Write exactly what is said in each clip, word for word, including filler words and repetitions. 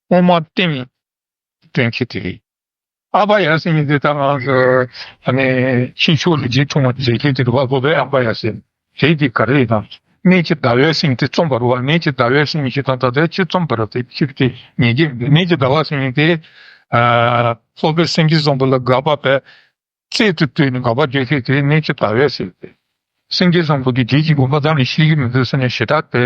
དབུ་མ་བསྟན་སྟོན་མཁན་དེ་རེད། ཨམ་པ་ཡ་ཟེར་མཁན་དེ་ད་ང་ཚོ་ཨ་ནི་ཤིང་ཕྱོགས་ལ་རྗེ་ཐོག་མ་མཛད་མཁན་དེ་རེད་བ། སློབ་དཔོན་ཨམ་པ་ཡ་ཟེར། དེ་དེ་ག་རེ་ཡིན་ན། གནས་ཀྱི་ཟླ་བའི་སེང་དེ་རྩོམ་པ་རེད་བ། གནས་ཀྱི་ཟླ་བའི་སེང་ཞིག་དང་ད་ལྟའི་ཆོས་རྩོམ་པ་རེད། དེ་ཕྱིར་དེ་ཉན་གྱི་མེད། གནས་ཀྱི་ཟླ་བ་སེང་དེ་ཨ་སློབ་དཔོན་སེང་གེ་བཟང་པོ་ལ་དགག་པ་བས། རྩལ་དུ་བཏོན་ནས་དགག་པ་བརྗོད་མཁན་དེ་གནས་ཀྱི་ཟླ་བའི་སེང་སྟེ། སེང་གེ་བཟང་པོ་གིས་རྗེ་གི་དགོངས་པ་རྩ་ནས་ཤེས་ཀྱི་མི་འདུག་ཟེར་ནས་ཞེ་དྲག་དེ་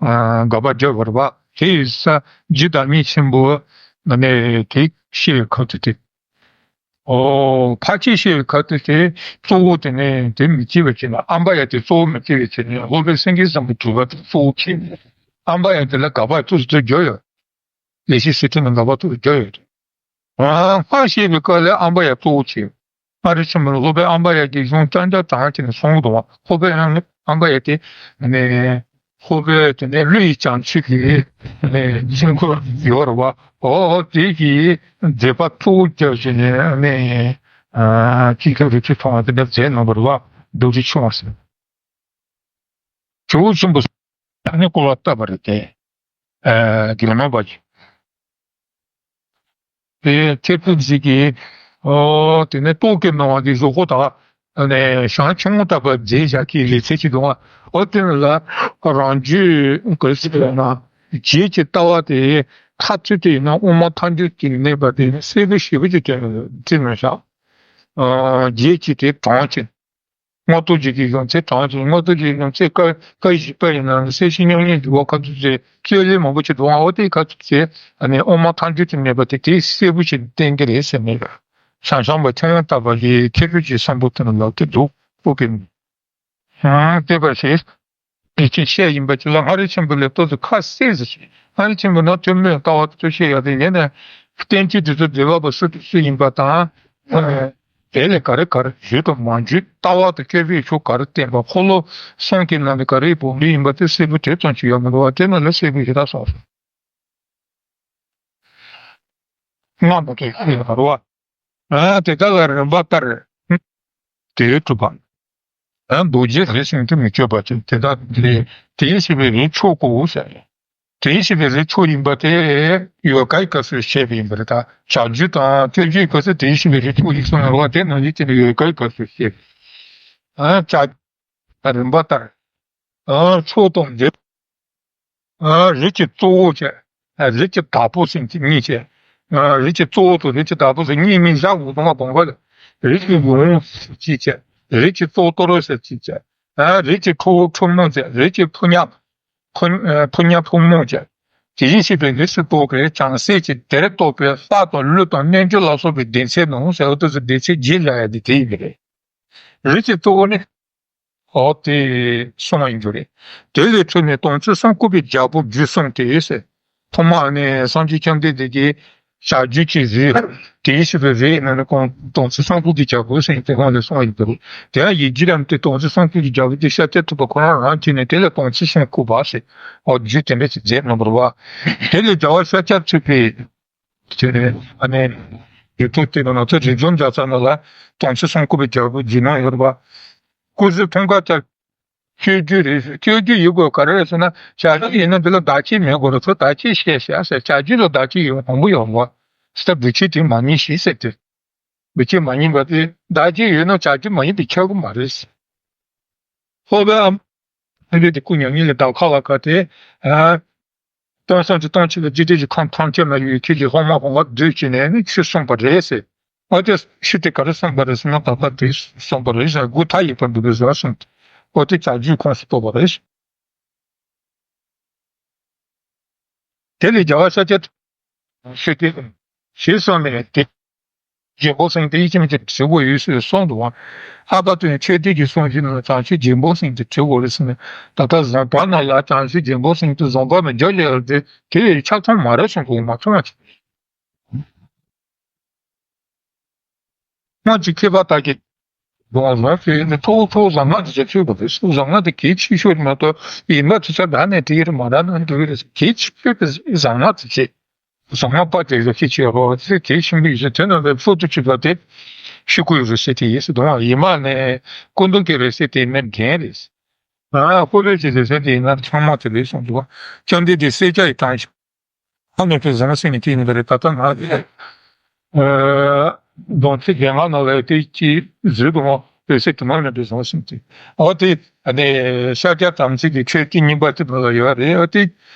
དགག་པ་བརྗོད་པ་རེད་བ། དེ་ཡིན་ཙང་རྗེ་བདག་ཉིད་ཆེན་པོ་ནས་དེ་བཤད་པའི་ཁ་ཐུག་དེ། ཨོ། ཕལ་ཆེར་བཤད་པའི་ཁ་ཐུག་དེ་གཙོ་བོ་དེ་ནས་དེ་མི་བྱེད་པའི་ཕྱིར་ན། ཨམ་པ་ཡ་དེ་གཙོ་བོ་མི་བྱེད་པའི་ཕྱིར་ན། སློབ་དཔོན་སེང་གེ་བཟང་པོའི་སྒྲུབ་པ་དེ་གཙོ་བོ་བྱེད། ཨམ་པ་ཡ་དེ་ལ་དགག་པ་ཐུགས་སུ་བརྗོད་ཡོད། ལེགས་བཤད་གསེར་ཕྲེང་ལ་དགག་པ་ཐུགས་སུ་བརྗོད་ཡོད། ཨ། སྔར་བཤད་པའི་སྐབས་ལ་ཨམ་པ་ཡ་གཙོ་བོ་བྱས། སྔར་རེ་ཆེན་པོ་ལ་སློབ་དཔོན་ཨམ་པ་ཡ་གིས་གཞུང་རྐྱང་རྐྱང་དྲངས་བྱས་ནས་གསུངས་འདུག་བ། སློབ་དཔོན་ཨམ་པ་ཡ་དེ་ནི་སློབ་དཔོན་དེ་ནས་ཀླུ་ཡི་བྱང་ཆུབ་ཀྱི་ནས་ཆེན་པོ་ཡོད་རེད་བ། འོ་དེ་གི་མཛད་པ་གཙོ་བོ་རྒྱབ་བྱས་ནས་ནས་ཨ་ཅིག་ཀྱང་རི་ཁྲོད་མཐོང་བ་དེ་འདྲ་མཛད་གནང་བ་རེད་བ། རྡོ་རྗེ་ཆོས་དབང་ཟེར། ཇོ་བོ་ཆེན་པོ་ཨ་ནི་བསྐོར་བ་བཏབ་པ་རེད་དེ། ཨ་དགེ་སློང་པ་ཅིག་དེ་མཁས་གྲུབ་ཅིག་གིས། ཨོ། དེ་ནས་རྟོག་གེ་སྨྲ་བ་འདི་གཟུགས་པོ་དག་ནས་ཞང་ཆུང་ངུ་ལྟ་བུ་མཛད་བཞག་གི་ལེ་ཚན་ཅིག་འདུག་ཨ། ཨོ་དེ་ལ་རང་རྒྱུད་ག་རེ་ཟེར་ན་རྗེས་ཀྱི་ལྟ་བ་དེ་མཐར་ཐུག་དེ་ཡིན་ན་དབུ་མ་ཐལ་འགྱུར་གྱི་གནས་པ་དེ་ནི་གསལ་པོ་ཞེ་པོ་ཅིག་སྟོན་ཅིག་མི་བཞག་ཨ་རྗེས་ཀྱི་དེ་དྲངས་ཅིག་སྔོ་ཐུག་ཅིག་གི་གཞུང་ཚིག་དྲངས་ཅིག་སྔོ་ཐུག་ཅིག་གི་གཞུང་ཚིག་ཀ་ཀ་བཞི་པ་ཡིན་ན་གསལ་བྱེད་མཉམ་ཉིད་འདུལ་བ་ཁ་ཐུག་ཅིག་རྩོད་གླེང་མང་པོ་ཅིག་འདུག་ཨ། འོ་དེ་ཁ་ཐུག་ཅིག་ཨ་ནི་དབུ་མ་ཐལ་འགྱུར་གྱི་གནས་པ་དེ་དེ་གསལ་པོ་ཅིག་བསྟན་གྱི་རེད་ཟེར་ནས། ཞང་ཞང་པ་ཆུང་ངུ་ལྟ་བུ་གིས་མཁས་གྲུབ་ཀྱི་གསུང་འབུམ་དེ་ལ་ལབ་ཀྱི་འདུག་སྤུ་གི་ཨང་བལྟས་པ་ཞིག་ཡིད་ཆེས་བཤད་ཡིན་པ་ཅིག་ལ་མངའ་རིས་ཆེན་པོ་ལས་ཏོག་ཙམ་ཁ་གསལ་ཟིག་བྱས། མངའ་རིས་ཆེན་པོ་ན་ཐོན་མིའི་ལྟ་བ་དེ་ཚོ་བཤད་ཡག་དེ་ཡིན་ནས། བསྟན་བཅོས་དེ་ཚོ་འགྲེལ་པ་པ་སུ་དང་སུ་ཡིན་པ་དང་། དེ་ལས་ག་རེ་ག་རེ་བརྗོད་དང་མ་བརྗོད། ལྟ་བ་དང་སྤྱོད་པའི་ཕྱོགས་ག་རེ་བསྟན་པ། འཁོར་ལོ་གསུམ་གྱི་ནང་ནས་ག་རེ་བོགས་འདྲེན་ཡིན་པ་དེ་གསལ་པོ་དེ་ཙམ་ཅིག་ཡོད་མི་འདུག་བ། དེ་ནང་ལ་གསལ་པོ་ཞེ་དྲག་གསུངས་སོང་། སྔ་མ་དེ་ཤེས་མ་རུང་བ། ཨ་དེ་དག་ལ་རིམ་པ་ལྟར། དེའི་གྲུབ་པ། ཨ་རྡོ་རྗེ་རིགས་ཟིན་དུ་མི་སྤྱོད་པ་ཅན་དེ་དག་ལས་དེའི་ཤེས་པའི་རིགས་མཆོག་གོ་ཟེར། དེའི་ཤེས་པའི་རིགས་མཆོག་ཡིན་པ་དེ་ཡོ་གའི་སྐབས་སུ་བཤད་པ་ཡིན་པ་རེད། ད་བྱ་རྒྱུད་དང་སྤྱོད་རྒྱུད་སྐབས་སུ་དེའི་ཤེས་པའི་རིགས་མཆོག་ཡིན་གསུངས་ཡོད་རེད་བ། དེ་ནང་བཞིན་དེ་ནི་ཡོ་གའི་སྐབས་སུ་བཤད། ཨ་བྱ་རིམ་པ་ལྟར། ཨ་མཆོག་དང་འབྲེལ། ཨ་རིགས་ཀྱི་གཙོ་བོ་བྱས། ཨ་རིགས་ཀྱི་བདག་པོ་ཟེར་གྱི་གཉིས་བྱས། ཨ་རིགས་ཀྱི་གཙོ་བོ་དང་རིགས་ཀྱི་བདག་པོ་ཟེར་གཉིས་མིང་བཞག་དགོས་དང་མ་དང་ག་ལ། རིགས་ཀྱི་ཡུལ་ཟེར་གཅིག་བྱས། རིགས་ཀྱི་གཙོ་བོ་གཙོ་རོགས་ཟེར་གཅིག་བྱས། ཨ་རིགས་ཀྱི་ཕྲུ་གུ་ཕྲུ་མོ་བྱས། རིགས་ཀྱི་ཕོ་ཉ་ཕོ་ཨ་ཕོ་ཉ་ཕོ་མོ་བྱས། དེ་བཞིན་གཤེགས་པའི་རིགས་སུ་གཏོགས་པའི་བྱང་སེམས་ཀྱི་དེར་གཏོགས་པའི་ལྷ་དང་ཀླུ་དང་རྣལ་འབྱོར་ལ་སོགས་པའི་སྡེ་ཚན་ནང་ཟེར་བ་དེ་ཚོ་སྡེ་ཚན་བརྒྱད་ལབ་ཡ་དེ་དེ་ཡིན་པ་རེད། རིགས་ཀྱི་གཙོ་བོ་ནི། འོ་དེ་གསུངས་ཡིན་རྒྱུ་རེད། དེ་ལས་འཕྲོས་ནས་དམ་ཚིག་གསུམ་བསྐུལ་བའི་རྒྱལ་པོ་བརྒྱུད་གསུམ་སྟེ་ཟེར། ཐོག་མར་ནས་སངས་རྒྱས་བཅོམ་ལྡན་འདས་ཀྱིས་བྱ་རྒྱུད་ཀྱི་རིགས་དེའི་ཤེས་པའི་རིགས་ནང་ནས་ཁོང་དམ་ཚིག་གསུམ་བསྐུལ་གྱི་རྒྱལ་པོ་ཟེར་དེ་ཁོང་ལ་གསུངས་ཡིན་རྒྱུ་རེད། དེ་ཡང་ཡིག་རྒྱུད་ལམ་དེ་དམ་ཚིག་གསུམ་བསྐུལ་གྱི་རྒྱལ་པོ་དེ་ཤཱཀྱ་ཐུབ་པ་ཁོ་རང་རང་བྱས་ནས་དེ་ལས་དམ་ཚིག་གསུམ་བསྐུལ་བ་ཟེར། འོ་རྒྱུད་དེ་འདྲ་ཞིག་མཛད་གནང་བ་རེད་བ། དེ་ལས་རྒྱལ་བ་ཤཱཀྱ་ཐུབ་པས། དེ་ནས་ཨ་ནི་ཡུལ་གྲུ་དེ་ནང་ཚོ་རི་རྫོང་རྒྱ་ཚ་ནང་ལ་དམ་ཚིག་གསུམ་བསྐུལ་བའི་རྒྱལ་པོ་བརྒྱུད་གནང་ཡོད་རེད་པ། སྐུ་གཟུགས་མཐོང་ག་ལྟར་བཅོས་རྒྱུ་རེད། བཅོས་རྒྱུ་ཡོད་དགོས་ག་རེ་རེད་ཟེར་ན། བྱ་རྒྱུད་ཡིན་ན་འདི་ལ་བདག་གཅེས་མེད་དགོས་རེད། ཚོ་བདག་གཅེས་བྱས་བྱས་ཟེར། བྱ་རྒྱུད་ལ་བདག་གཅེས་ཡོད་མང་པོ་ཡོད་རེད་པ། ཟེར་ད་བུ་ཁྱོད་དེ་མ་ཉན་ཞེས་ཟེར་ཏེ། བུ་ཁྱོད་མ་ཉན་པ་དེ་བདག་གཅེས་ཡོད་ན་བྱ་རྒྱུད་མ་ཡིན་པའི་ཁྱབ་ཀྱི་མ་རེད་ཟེར། ལྷོ་པའི་ཨ་མ་ལྷོ་པའི་དེ་སྐུ་མྱ་ངན་ལས་འདའ་ཁ་བ་ག་དེ། ཨ། སྟོན་སངས་རྒྱས་སྟོང་ཆེན་ལ་རྗེ་བཙུན་གྱི་ཁམས་ཐམས་ཅད་ན་ཡོད་ཁྱེད་ཀྱི་སློབ་མ་གང་ག་འདུས་བྱས་ནས་ནི་ཆོས་གསུངས་པ་རེད་ཟེར། ཨོ་དེ་ཆོས་དེ་ག་རེ་གསུངས་པ་རེད་ཟེར་ན། ད་ལྟ་དེ་གསུངས་པ་རེད་ཟེར། སྒོ་མཐའ་ཡས་པར་འདུག་པས་ཟེར་གསུངས་ཏེ། ཨོ་དེ་བྱ་རྒྱུད་ཁོངས་སུ་གཏོགས་པ་རེད། དེ་ལས་རྒྱལ་བ་ཤཱཀྱ་ཐུབ་པས་དེ་ཞེས་གསུངས་ནས་དེ། རྒྱལ་པོ་སེང་དེ་ཡིད་ཀྱི་མི་ཚེ་བྲི་བོ་ཡོད་ཟེར་གསུངས་འདུག་བ། ཨ་ཕ་དོན་ཆོས་སྡེ་གི་གསུང་བཞིན་ལ་བྱང་ཆུབ་རྒྱལ་པོ་སེང་དེ་བྲི་བོ་རེད་ཟེར་ནས། ད་ལྟ་བཟང་པ་ན་ལ་བྱང་ཆུབ་རྒྱལ་པོ་སེང་དེ་བཟང་པ་མི་འཇོག་ལས་རེད། དེ་ཡི་ཆ་ཚང་མ་རེད་གསུངས་འདུག་མ་ཚང་ཅིག་སྔོན་གྱི་མཁས་པ་དག་གིས་དགོངས་ལོངས་ཟེར་ནས་ཐོག་ཐོག་གཟབ་ནག་དེ་ཚོས་ཚུད་པ་རེད། གཟབ་ནག་དེ་གལ་ཆེ་ཤོས་མ་གཏོགས་ཡིན་པ་དེ་ཚོ་རག་ནས་བྲིས་རེད་མ་རག་ནས་འགྲོ་གི་རེད། གལ་ཆེ་ཤོས་དེ་གཟབ་ནག་དེ་བྱེད། བཟང་ང་པ་དེ་ལ་ཁྱེད་ཀྱིས་རོགས་ཚེ་དེ་ཤིང་པའི་གཞི་དེ་ན་ལས་ཕུ་ཏུ་ཅི་པ་དེ་ཤི་ཀུའི་རི་སེ་དེ་ཡིན་སྲིད་དོ། ཡི་མ་ནས་ཀུན་ཏུ་ཀྱི་རི་སེ་དེ་ནས་རྒན་རེད། ཨ་ཧོ་ལེ་ཅི་རི་སེ་དེ་ཡིན་ན་ཚང་མ་དེ་ལས་སོང་འདུག་བ། ཅང་དེ་དེ་སེ་ཅ་ཡི་དང་ཞིག་ཨ་མེད་པའི་བཟང་ཟིན་ནས་ཅི་ཡིན་པ་རེད། ད་ལྟ་ང་ཨ་རྫོང་ཚེ་རྒྱལ་ངག་ནང་ལ་དེ་ཅི་བཟོས་དགོས་མོ་དེ་སེ་དུ་མ་མེད་པའི་བཟང་ཟིན་དེ་ཨོ་དེ་ནས་ཤཱཀྱ་དམ་ཚིག་གི་ཆོས་དཀྱིལ་གཉིས་པ་དེ་མ་ལ་ཡོད་རེད། ཨོ་དེ་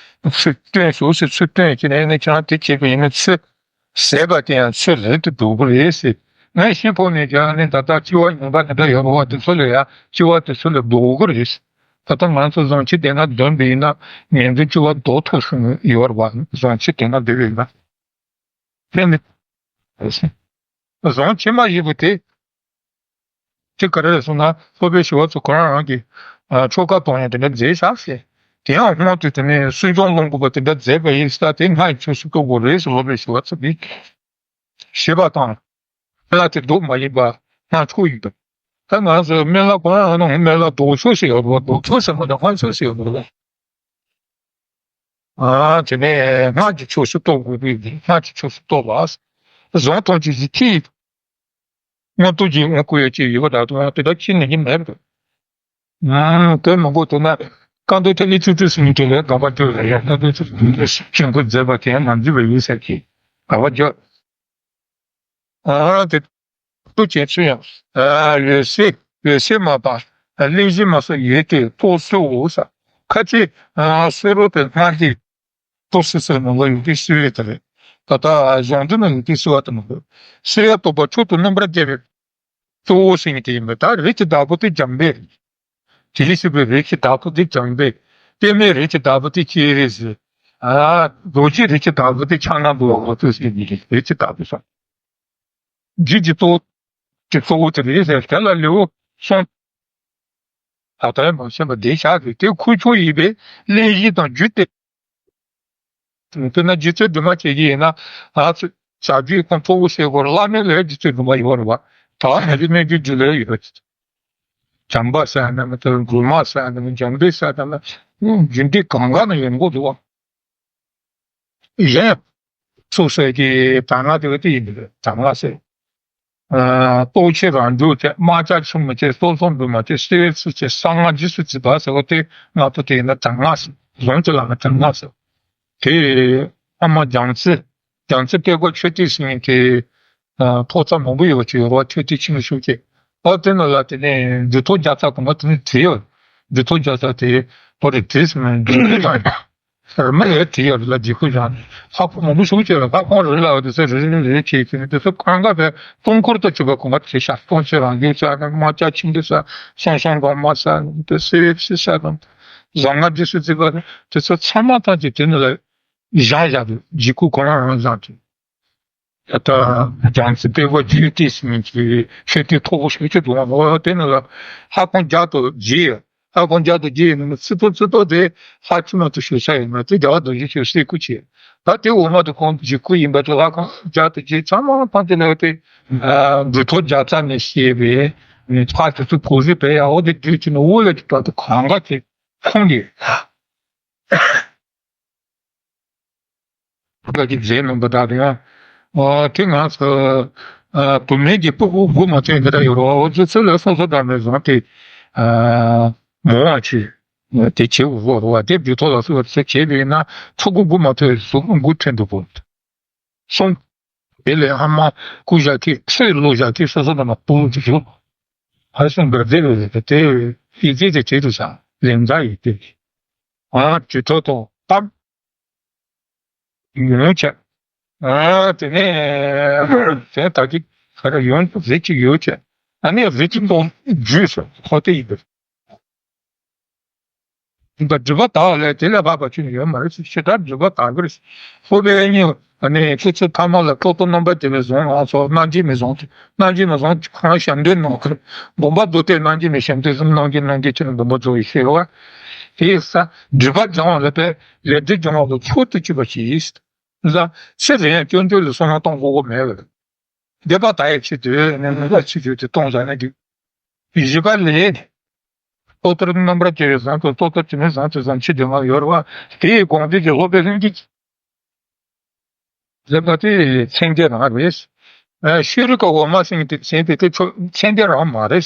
ཚུར་སྟོན་ཞོག་ཟེར། ཚུར་སྟོན་གྱི་ནས་ནས་ཁྱེད་རང་དེ་བྱས་པ་ཡིན་ན་ཚུར་ཟད་པ་དེ་ཡང་ཚུར་རིང་དུ་འགྲོ་གི་རེད་ཟེར། ངས་ཤེས་ཕོ་ནས་ཀྱང་ནི་ད་ལྟ་སྤྱི་བ་ཡོང་པ་དེ་འདྲ་ཡོད་རེད་བ། དེ་ཚོ་ལ་ཡང་སྤྱི་བ་དེ་ཚོ་ལ་ལྡོག་གི་རེད། ད་ལྟ་ང་ཚོ་བཟང་ཆེ་དེ་ན་འདོན་པ་ཡིན་ན་ངན་འཛིན་སྤྱི་བ་ལྡོག་ཐུབ་སོང་ཡོད་རེད་བ། བཟང་ཆེ་དེ་ན་འདོན་པ་ཡིན་ན། དེ་ནི་བཟང་ཆེ་མ་ཡིན་པ་དེ། དེ་ག་རེ་རེད་ཟེར་ན་སློབ་དཔོན་ཞི་བ་འཚོ་ཁོ་རང་རང་གི་ཆོ་ག་གཏོང་ཡ་དེ་འདྲ་མཛད་བཞག་ཟེར། དེ་ཡང་སྔོན་དུ་དེ་ནས་སུན་སྦྱོང་སློང་དགོས་པ་དེ་འདྲ་མཛད་པ་ཡིན་ས། དེ་སྔགས་ཀྱི་ཆོས་སུ་གཏོགས་དགོས་རེད་ཟེར། སློབ་དཔོན་ཞི་བ་འཚོ་གིས་ཞེས་པ་དང་། སྨན་བླ་དེ་ལྡོག་མ་ཡིན་པ་སྔགས་ཆོས་ཡིན་པ། ད་ང་ཚོ་སྨན་བླ་གོང་ལ་ནང་སྨན་བླ་ལྡོག་ཆོས་ཟེར་ཡོད་རེད། ལྡོག་ཆོས་ཟེར་མ་གཏོགས་སྔགས་ཆོས་ཟེར་ཡོད་མ་རེད། ཨ་དེ་ནས་སྔགས་ཀྱི་ཆོས་སུ་གཏོགས་དགོས་པའི་སྔགས་ཀྱི་ཆོས་སུ་གཏོགས་པ། གཟུངས་ཐམས་ཅད་ཀྱི་ཁྱི། མངོན་རྟོགས་ཀྱི་དབང་བསྐུར་ཡོད་ཅེས་ཡོད་པ་དག་ཏུ་དེ་དག་ཁྱི་ནི་ཡིན་མེད་པ། ཨ་དེ་མང་པོ་ཐོན་ན་བཀའ་མདོ་ཐེག་ལེ་བཅུ་དྲུག་ཟེར་མཁན་དེ་ལ་དགག་པ་བརྗོད་ལ་ཡང་བཀའ་མདོ་བཅུ་དྲུག་ཞེན་ཁོག་མཛད་པ་དེ་ཡང་མ་འཛུལ་བ་ཡིན་ཟེར་གྱི་དགག་པ་བརྗོད། ཨ་དེ་ཐུགས་རྗེ་ཆེ་ཡང་། འོད་གསལ་འོད་གསལ་མ་དང་གླེང་གཞི་མ་སོགས་ཡོད་དེ་རྟོགས་སོ་ཟེར། ཁ་ཅིག་སུ་རུ་དེ་སྔགས་ཀྱི་རྟོགས་སོ་ཟེར་ནོ་ལ་ཡོད་དེ་སུ་རེད་དེ་རེད། ད་ལྟ་གཞུང་འདི་ན་ཡོད་དེ་སུ་བ་དེ་མ་རེད། སུ་ཡ་རྟོགས་པ་མཆོག་ཏུ་རྣམ་པར་རྒྱལ་བའི་གཙོ་བོ་ཟེར་མཁན་དེ་ཡིན་པས། ད་རིགས་ཀྱི་བདག་པོ་དེ་འཇམ་དཔལ་རེད། དེ་ལས་གསུངས་པའི་རིགས་ཀྱི་བདག་པོ་དེ་འཇམ་དཔལ། པདྨའི་རིགས་ཀྱི་བདག་པོ་དེ་སྤྱན་རས་གཟིགས། ཨ་རྡོ་རྗེའི་རིགས་ཀྱི་བདག་པོ་དེ་ཕྱག་ན་རྡོ་རྗེ་ཟེར་མཁན་རིགས་ཀྱི་བདག་པོ་སོགས། རྒྱུད་ཀྱི་གཙོ་བོ་དེ་གཙོ་བོ་དེ་རེད་ཟེར། དེ་ལ་ལེའུ་གསུམ། ད་ལྟ་ཡང་མ་ཤེས་པ་བདེ་བཞག་རེད། དེ་ཁུ་ཆུང་ཡིན་པས་གླེང་གཞི་དང་རྒྱུད་དེ། དཔེར་ན་རྗེ་བཙུན་སྒྲོལ་མ་བྱེད་ཀྱི་ཡིན་ན། ང་ཚོ་བྱ་རྒྱུད་ཁོང་གཙོ་བོ་བྱེད་དགོས། བླ་མེད་ལ་རྗེ་བཙུན་སྒྲོལ་མ་ཡོད་རེད་བ། ད་ང་ཚོ་སྨན་རྒྱུད་རྒྱུད་ལ་ཡོད་རེད། བྱམས་པ་ཟེར་ན་མི་འདུག། མགུར་མ་ཟེར་ན་མི་འདུག། འཇམ་དཔལ་ཟེར་ན་མི་འདུག། རྒྱུད་སྡེ་གང་ག་ན་ཡོད་མགོ་འདུག་བ། གཞན་ཚོགས་གསོག་གི་གྲངས་ལྔ་དེ་བས་དེ་ཡིན་པས་གྲངས་ལྔ་ཟེར། ཨ་རྟོགས་ཆེན་རང་རྒྱུད་བྱས། དམག་རྒྱགས་ཆེན་མོ་བྱས། སོ་སོ་འདུས་མ་བྱས། བསིལ་བའི་ཚུལ་བྱས། གསང་སྔགས་རྗེས་སུ་བརྩི་བ་ཟེར་བ་དེ་ལྔ་པོ་དེ་ཡིན་ན་གྲངས་ལྔ་ཟེར། གཞུང་གི་ལམ་ན་གྲངས་ལྔ་ཟེར། དེ་ཨ་མ་རྒྱལ་མཚན། རྒྱལ་མཚན་དཔལ་མགོན་ཆོས་སྡེ་ཟེར་མཁན་དེ། ཨ་ཐོག་རྩ་མང་པོ་ཡོད་པ་ཅིག་ཡོད་རེད་བ། ཆོས་སྡེ་ཆེན་པོ་ཤོས་ཅིག། ཨ་དེ་ནང་ལ་དེ་ནས་སྒྲུབ་ཐོབ་བརྒྱ་རྩ་གོང་མ་དེ་ནས་བྲིས་ཡོད། སྒྲུབ་ཐོབ་བརྒྱ་རྩ་དེ་ཁོ་རེ་བྲིས་སོང་ནས་འདི་ལྟ་རེ་མ་ཡོད་དེ་ཡོད་ལ་འཇིགས་སྐུལ་བཞག་ནས་ལྷ་ཁང་མང་པོ་ཞིག་བྱས་ལ། ལྷ་ཁང་རེ་ལ་དེ་ཚོ་རེ་རེ་རེ་བྱས་ཀྱི་ནས་དེ་ཚོ་གང་ག་བའི་སྟོང་འཁོར་དུ་གྱུར་པ་གོང་ག་བྱས་ཤག། སྟོང་ཆེན་རང་རྒྱུད་ཟེར་དང་། དམག་རྒྱགས་ཆེན་པོ་ཟེར། གསང་སྔགས་གོང་མ་ཟེར་དང་། དེ་བསིལ་བའི་ཚུལ་ཟེར་དང་། གསང་སྔགས་རྗེས་སུ་བརྩི་བ་དེ་ཚོ་ཚང་མ་ཐམས་ཅད་དེ་ནི་ལ་བཞག་བཞག་འདུག། འཇིགས་སྐུལ་ཁོ་རང་རང་བཟང་དུས། ད་ལྟ་རྒྱལ་མཚན་དཔལ་མགོན་རྒྱལ་བསྟན་ཟེར་མཁན་གྱི་ཆོས་སྡེ་མཐོ་པོ་ཞེ་པོ་ཅིག་འདུག་ཨང་། འོ་དེ་ནི་ལ་ལྷ་ཁང་བརྒྱ་དང་བརྒྱད། ལྷ་ཁང་བརྒྱ་དང་བརྒྱད་ཡིན་ན་རྩིས་ཐོ་རྩིས་ཐོ་དེ་ལྷ་ཁྱིམ་ནང་དུ་བཞུགས་ས་ཡོད་མ་རེད། རྒྱལ་བ་རྡོ་རྗེ་འཆང་གསེར་སྐུ་བྱས། ད་དེ་འོག་མ་དེ་ཁོང་འཇིགས་སྐུ་ཡིན་པ་དེ། ལྷ་ཁང་བརྒྱ་དང་བརྒྱད་ཚང་མ་ཐམས་ཅད་ལ་དེ་སྒྲུབ་ཐོབ་བརྒྱ་རྩ་ནས་བཤད་པའི་ཕར་དེ་ཚོ་གོ་རིམ་པས་ཡ། འོ་དེ་དུས་ཀྱི་ནི་འོག་ལ་ཅིག་ད་དེ་གང་ག་དེ་ཁོང་གིས། བཀའ་ཀྱི་རྗེ་རྣམ་པ་དག་དེ་ཡང་། ཨ་དེ་ང་ཚོ་ཨ་བུད་མེད་ཀྱི་སྤུ་གུ་སྒུག་མ་ཐུབ་འདི་འདྲ་ཡོད་རེད་བ། འོ་ཚོ་ཚོ་ལ་སོ་སོ་འདྲ་མེད་བཟང་སྟེ། ཨ་མོ་བ་ཆེ་དེ་བྱེད་དགོས་རེད་བ། དེ་བརྒྱུད་ཐོག་ལ་སོ་སོ་བྱེད་པས་ན་ཕྲུ་གུ་སྒུག་མ་ཐུབ་གཟུགས་སྒུག་ཐུབ་འདུག་གོ། གསུམ། དེ་ལས་ཨ་མ་སྐུ་བཞག་གི་ཚེ་ལོ་བཞག་གི་སོ་སོ་འདྲ་མ་སྤུ་གུ་ཅིག་ཡོད། ཧ་སང་གར་དེ་རེད། དེ་ཡི་གེ་དེ་བྲིས་འདུག་ས་ལན་ཛ་ཡི་གེ་དེ། ཨ་བརྒྱུད་ཐོག་ཏུ་བཏབ། ཡོང་བྱས། ཨ་དེ་ནས་དེ་ད་གི་ག་རེ་ཡོང་རེ་ཅིག་ཡོད་བྱས། ཨ་ནི་རེ་ཅིག་གཏོང་རྒྱུས་སུ་ཁོ་དེ་ཡིན་པས། སྒྲུབ་པ་དག་ལས་དེ་ལས་ལྷག་པ་ཅི་ཡང་ཡོད་མ་རེད། ཞེ་དྲག་སྒྲུབ་པ་དག་གི་རེད། ཧོ་པའི་གཉིས་ནས་སྐུ་ཚེ་ཐ་མ་ལ་ཏོག་ཏོ་རྣམ་པ་བདེ་བའི་གཟུངས་ང་ཚོ་རྣམ་འབྱེད་མི་གཟུངས་ཏེ། རྣམ་འབྱེད་མི་གཟུངས་ཁོ་རང་ཞལ་འདོན་གནང་གི་རེད། སྒོམ་པ་རྫོགས་ཏེ་རྣམ་འབྱེད་མི་ཞལ་འདོན་གསུམ་རྣམ་འབྱེད་རྣམ་འབྱེད་ཆེན་སྒོམ་པ་རྫོགས་ཡི་ཤེས་པ། དེ་ཡི་ས་སྒྲིབ་པ་སྦྱང་བ་ལ་པའི་ལས་སྒྲིབ་སྦྱང་བ་ལ་མཆོག་ཏུ་གྱུར་པ་ཞིག་ཡིན། ལ་ཚེ་རིང་སྐྱོན་བརྗོད་ལ་བསམ་བློ་གཏོང་དགོས་མེད་པ་རེད། བདེ་བ་དག་ཡི་ཆེད་དུ་ནི་མི་ལ་ཆེད་དུ་དེ་གཏོང་བྱ་ན་འགྲིག། བཞི་པ་ལས། ལྟོ་ལྟར་རྣམ་པར་དགྱེས་པའི་བཟང་དུ་ལྟོ་ལྟར་དྲི་མེད་བཟང་དུ་བཟང་ཕྱིར་དུ་མ་ཡོར་བ་དེའི་དགོངས་འགྲེལ་གྱི་སློབ་དཔོན་ལྷུན་གྱིས་ལེགས་པ་དེ་མཚན་བརྒྱད་རང་རེད། ཤེས་རིག་གི་འོ་མ་ཟེར་མཁན་དེ་མཚན་དེ་དེ་ཚོ་མཚན་བརྒྱད་རང་མ་རེད།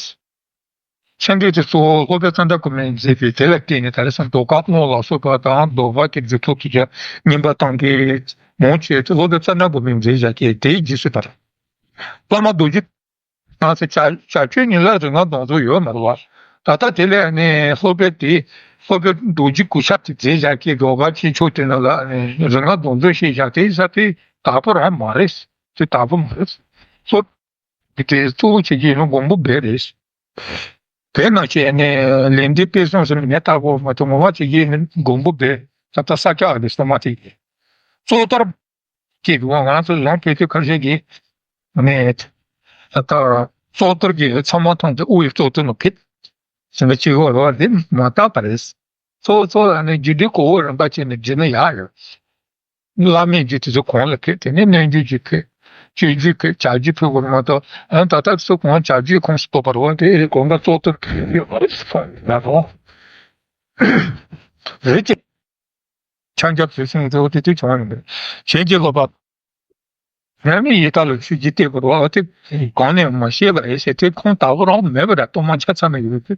ཆེད་འགྲེལ་དེ་གཙོ་བོ་སློབ་དཔོན་ཙནྡྲ་གོ་མིས་མཛད་པའི་དེ་ལ་བརྟེན་ནས་ད་རེས་སང་ཟློས་གར་ཀློང་ལ་སོགས་པ་དང་ཟློས་གར་གྱི་སྒྲུབ་ཐབས་ཀྱི་བརྙན་པར་བཏང་མཁན་མང་ཆེ་དེ་སློབ་དཔོན་ཙནྡྲ་གོ་མིས་མཛད་བཞག་མཁན་དེའི་རྗེས་སུ་ད་བླ་མ་རྡོ་རྗེ། ང་ཚོ་བྱ་བྱ་སྤྱོད་གཉིས་ལ་རིག་སྔགས་སྡོམ་བརྩོན་ཡོད་མ་རེད་བ། ད་ལྟ་དེ་ལས་ནི་སློབ་དཔོན་དེ་སློབ་དཔོན་རྡོ་རྗེ་གུས་ཞབས་དེ་མཛད་བཞག་མཁན་ཟློས་གར་ཆེ་ཆུང་དེ་ནང་ལ་རིག་སྔགས་སྡོམ་བརྩོན་བྱས་བཞག་དེ་ས་དེ་དག་པོ་རང་མ་རེད། དེ་དག་པོ་མ་རེད། སློབ་དེ་གཙོ་བོ་བྱེད་ཀྱི་ཡིན་ན་མགོན་པོ་བེ་རེད། བེ་ནང་བྱས་ནས་ལས་འབྲས་དཔེ་བཟང་ཟེར་ནས་མེད་དག་པོ་མ་གཏོགས་ངོ་མ་བྱེད་ཀྱི་ཡིན་ན་མགོན་པོ་བེ་ད་ལྟ་ས་སྐྱ་ཨ་ལི་སོ་མ་དེ་གཙོ་ལྟར། ཀྱི་འདུག་ང་ཚོ་ལུང་པའི་དུས་ཁ་ཤས་ཀྱིས་ནས་ད་ལྟ་གཙོ་ཐོར་གྱི་ཚང་མ་མཐོང་དུས་དབུ་ཡི་གཙོ་ཐོར་ནོ་ཕིད་ཟེར་ན་ཅི་གོ་རོ་འདི་མ་དག་པ་རེད། གཙོ་གཙོ་ལ་ནི་རྒྱུད་སྡེ་གོ་བོ་རིམ་པ་བྱས་ནས་བརྗོད་ན་ཡག་ཡོད། བླ་མེད་རྒྱུད་དེ་ཚོ་གོང་ལ་ཕེབས་དེ་ནས་སྣོད་བཅུད་ཀྱི་ཕེབས། སྤྱོད་རྒྱུད་ཕེབས། བྱ་རྒྱུད་ཕེབས་པར་མ་གཏོགས་ཨ་ད་ལྟ་ཚོ་གོང་བྱ་རྒྱུད་ཁོངས་སུ་གཏོགས་པ་རེད་བ། དེ་གོང་ག་གཙོ་ཐོར་ཕེབས་ཡོད་པ་རེད་ཟེར་གོ་རེད་ཀྱི། ཆང་རྒྱབ་ཟེར་སེང་ཟེར་བ་དེ་དུས་བྱུང་བ་མིན་པས། གཞན་གྱི་སློབ་པ། ཉམས་ལེན་ཡི་དྭགས་ལ་ཆོས་བརྒྱུད་བལྟས་པ་རེད་བ། དེ་གང་ནས་མ་ཤེས་པ་རེད་ཟེར་དེ་ཁོང་དག་པོ་རང་མེད་པ་ར་གཏོར་མ་ཆ་ཚང་མ་ཡོད་དེ།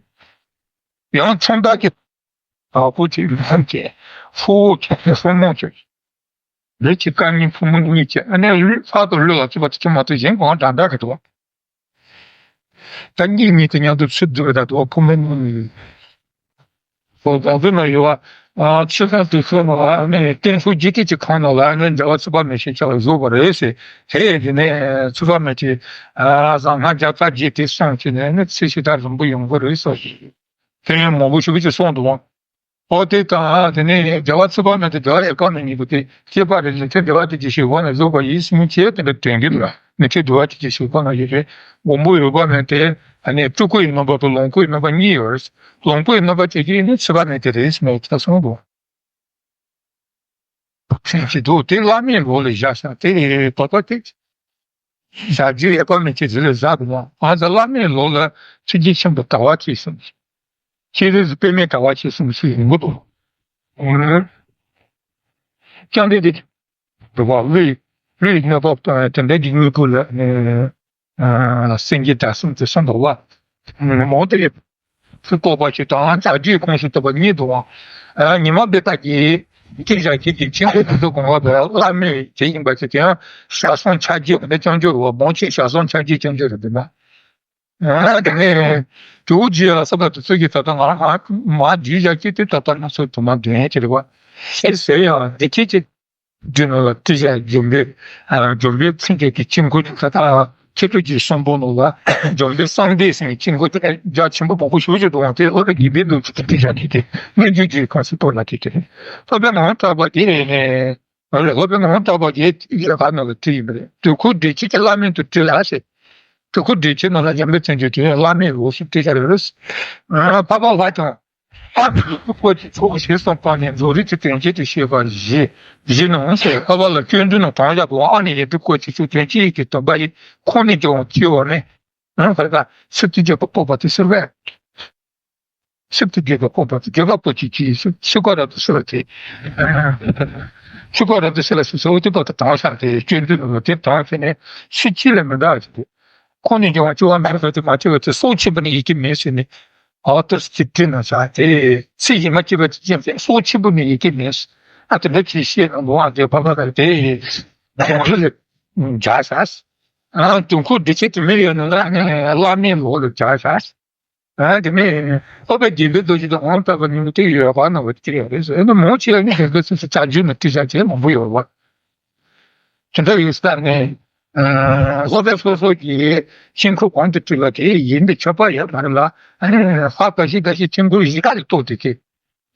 ཡང་ཚོང་བདག་གི་དག་པོ་དེ་ལམ་གྱི་ཕུ་བོ་ཁྱེད་ནས་ཕུ་མོ་ཁྱེད། ལས་ཀྱི་དཀའ་ངལ་ཕུ་མོ་གཉིས་ཀྱི་ཨ་ནེ་ལུས་ལྷག་ཏུ་ལུས་ལ་བརྩི་བ་དེ་ཚོ་མ་གཏོགས་གཞན་གང་འདྲ་འདྲ་གི་འདུག་ད་གཉིས་གཉིས་དེ་མཉམ་དུ་ཚུར་བསྡུ་བ་དང་དུ་བ་ཕུ་མོ་གཉིས། ཁོ་གང་དུ་ན་ཡོད་བ། ཨ་ཕྱི་ཁ་དུ་ཚོ་ནང་ལ་ནི་བསྟན་སྲུང་རྒྱུད་སྡེ་གཅིག་ཁང་ནང་ལ་ནི་རྒྱལ་བ་ཚེ་དཔག་མེད་ཞིག་ཆགས་བཟོ་བ་རེད་ཟེར། དེ་དེ་ནས་ཚེ་དཔག་མེད་ཀྱི་ཨ་གཟའ་སྔ་རྒྱལ་ཚ་རྒྱས་དེ་སོང་ཅི་ནས་ནི་ཚེ་ཞིག་ད་རིང་པོ་ཡོང་གི་རེད་ཟེར། དེ་ཡང་མང་པོ་ཞིག་གིས་གསུངས་འདུག་བ། ཨོ་དེ་དང་དེ་ནས་རྒྱལ་བ་ཚེ་དཔག་མེད་དེ་རྒྱལ་བ་ཡེ་ཀ་ནས་ཉིད་པོ་དེ་སྐྱེས་པ་རེད་ནས་དེ་རྒྱལ་བ་དེ་ཀྱི་ཞིག་བོ་ནས་བཟོ་བ་ཡིན་སྲིད་མི་ཆེ་དེ་འདྲ་དོན་གྱི་འདུག་ནས་དེ་རྒྱལ་བ་དེ་ཀྱི་ཞིག་བོ་ན་ཡོད་རེད། མགོན་པོ་ཡོད་པ་ནས་དེ་ཨ་ནི་སྤྲུལ་སྐུ་ཡིན་ནོ་བར་དུ་ལོངས་སྐུ་ཡིན་ནོ་བ་གཉིས་ཡོད་རེད། ལོངས་སྐུ་ཡིན་ནོ་བ་དེ་ཀྱི་ནི་ཚེ་དཔག་མེད་དེ་རེད་ཟེར་ནས་ཆ་སོང་འདུག་ཕྲན་གྱི་འདུག་དེ་བླ་མའི་ལོ་ལ་བཞག་ཤག་དེ་བར་པ་དེ། བྱ་རྒྱུད་ཡེ་ཀ་མེད་ཀྱི་རི་ལ་བཞག་འདུག་ང་ཚོ་བླ་མའི་ལོ་ལ་ཐུགས་རྗེ་ཆེན་པོ་ཟླ་བ་གཅིག་གསུམ་ཞིག་ཤེས་རིག་གི་པད་མའི་ཟླ་བ་གཅིག་གསུམ་ཞིག་ཡིན་གྱི་འདུག་ཀྱང་དེ་དེ་འདུག་བ། ལུས་ལུས་གནོད་པ་དེ་འདྲ་གྱི་དངོས་པོ་ལ་སེང་གེ་ཟླ་གསུམ་དེ་སོང་འདུག་བ། མོ་དེ་སུ་བཀོད་པ་ཞིག་དང་བྱ་རྒྱུད་ཁོངས་སུ་གཏོགས་པ་གཉིས་འདུག་བ། ཉི་མ་བེ་ཏ་གི་སྐད་ཆ་ཁྱེད་ཀྱི་ཆེན་པོ་དེ་ཚོ་གོང་བ་དང་བླ་མའི་དེ་ཡིན་པ་ཞིག་དེ་ཡང་ཞག་སོང་ཆ་རྒྱུས་འདི་སྐྱོན་བརྗོད་རུ་བ་མོ་ཆེ་ཞག་སོང་ཆ་རྒྱུས་སྐྱོན་བརྗོད་རུ་འདུག་ན། དེ་ནས་དུ་རྒྱུ་ལ་སོགས་པ་དེ་ཚོ་གི་ད་ལྟ་ང་ང་མ་རྒྱུས་བཞག་ཀྱི་དེ་ད་ལྟ་ང་ཚོ་དུ་མ་འདོན་ཡས་ཀྱི་རེད་བ། ཤེས་ཟེར་ཡང་འདི་ཁྱེད་ཀྱི་རྒྱུད་ནང་ལ་ཏི་ཤ་འཇོམས་པའི་ཨ་འཇོམས་པའི་ཚིག་གི་དཀྱིལ་འཁོར་ད་ལྟ་ཁྱེད་ཚོ་གི་གསུང་འབུམ་ནང་ལ་འཇོམས་པའི་གསང་བདེ་ཟེར་དཀྱིལ་འཁོར་དེ་རྒྱ་ཆེན་པོ་མང་པོ་ཞེ་པོ་ཅིག་འདུག་ཨང་། དེ་ཨོ་ར་གི་བེ་འདུག་ཅིག་ཏི་ཤ་དེ་དེ་སྔོན་འཇུག་གི་ཁ་སི་ཏོ་ལ་དེ་དེ་སློབ་དཔོན་ངོ་མཚར་བ་དེ་རེད་ནས། ཨ་ལས་སློབ་དཔོན་ངོ་མཚར་བ་དེ་ཡ་ག་ནང་ལ་དེ་ཡིན་པ་རེད། དུས་འཁོར་བདེ་ཆེན་གྱི་བླ་མེད་དུ་བྲི་ལ་ཟེར། དུས་འཁོར་བདེ་ཆེན་ནང་ལ་འཇམ་དཔལ་བརྩོན་འགྲུས་དེ་བླ་མེད་འོག་སུ་བྲི་བྱ་རེད། ཨ་འཕགས་པ་ལྷ་དང་། ཨ་ནི་ཡི་གེ་བཀོད་ཅིང་ཚོགས་ཞེས་གསུངས་པ་ནས་རྫོགས་རིམ་གྱི་དོན་བྱེད་དུ་བཤད་པ་བཞི་བཞི་ནང་ཟེར། འཕགས་པ་ལ་སྐྱོན་བརྗོད་ནི་དྲངས་བཞག་པའི་ཨ་ནི་ཡི་གེ་བཀོད་ཅིང་ཚོགས་དོན་གཅིག་གི་སྟོན་པ་ཡི་ཁོང་ནས་ཀྱང་སྐྱེ་བ་ནི། ཨ་ཕར་ཀ་སི་ཏུ་རྒྱལ་པོ་སྤོབས་པ་དེ་ཟེར་བས། སི་ཏུ་རྒྱལ་པོ་སྤོབས་པ་དེ་རྒྱལ་པོ་སྤོབས་ཅིག་གིས་སི་ཁོ་ར་དུ་ཟེར་བ་དེ། སི་ཁོ་ར་དུ་ཟེར་ལ་སི་སོ་དེ་པ་དུ་དྲངས་བཞག་དེ་སྐྱོན་བརྗོད་ནི་དེ་དྲངས་ཟེར་ནས་སི་ཅི་ལས་མི་འདའ་ཟེར་དེ། ཁོང་ནས་ཀྱང་སྐྱེ་བ་མེད་པ་དེ་མ་སྐྱེ་བ་དེ་སྲོག་ཆད་པ་ནི་ཡི་གེ་མེད་ཟེར་ནས། ཨ་ཏི་སི་ཅི་བྲིས་ན་བྱ་དེ་ཚེ་ཡི་མ་སྐྱེས་པ་དེ་ཅན་ཟེར་སྲོག་ཆད་པ་ནི་ཡི་གེ་མེད། ཨ་དེ་འདྲ་ཅིག་བཤད་ན་ལོ་ཨ་དེ་བབ་པ་དེ་ཡི་གོང་རི་ལ་བྱ་ས། ཨ་དུས་འཁོར་བདེ་ཆེན་དུ་མི་ཡོད་ན་ལ་བླ་མའི་ལོ་ལ་བྱ་ས། ཨ་དེ་ནས་སློབ་དཔོན་དགེ་འདུན་རྡོ་རྗེ་དང་ངོ་མཚར་བ་གཉིས་ཀྱི་ཡོད་པ་ན་བ་དེ་རེད་ཟེར་ན་མང་ཆེ་བ་ནི་དགེ་འདུན་སུ་སུ་བྱ་རྒྱུད་ནི་བྲིས་བྱ་བྱེད་མང་པོ་ཡོད་པ། དེ་འདྲ་ཡོད་ས་ནས། སློབ་དཔོན་སོ་སོ་གི་ཤིང་ཁུ་གོང་དུ་བྲིས་པ་དེ་ཡིན་པའི་ཆོད་པ་ཡོད་མ་རེད་ལ། ཧ་ག་ཤི་ག་ཤི་ཆིང་གུ་ཡི་ག་ལ་གཏོགས་དེ་དེ།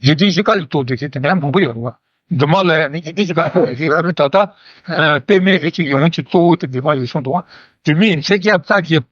ཡི་གེ་ཡི་ག་ལ་གཏོགས་དེ་དེ་དེ་འདྲ་མང་པོ་ཡོད་རེད་བ། འདི་མ་ལ་ནི་ཡི་གེ་ཡི་ག་གཏོགས་དེ་ཡོད་རེད། ད་ལྟ་པད་མའི་རི་གཅིག་ཡོངས་ཀྱི་གཙོ་བོ་དེ་འདི་མ་ཡོད་སོང་འདུག་བ། དེ་མིན་ཚེ་སྐྱབས་རྩ་རྒྱས་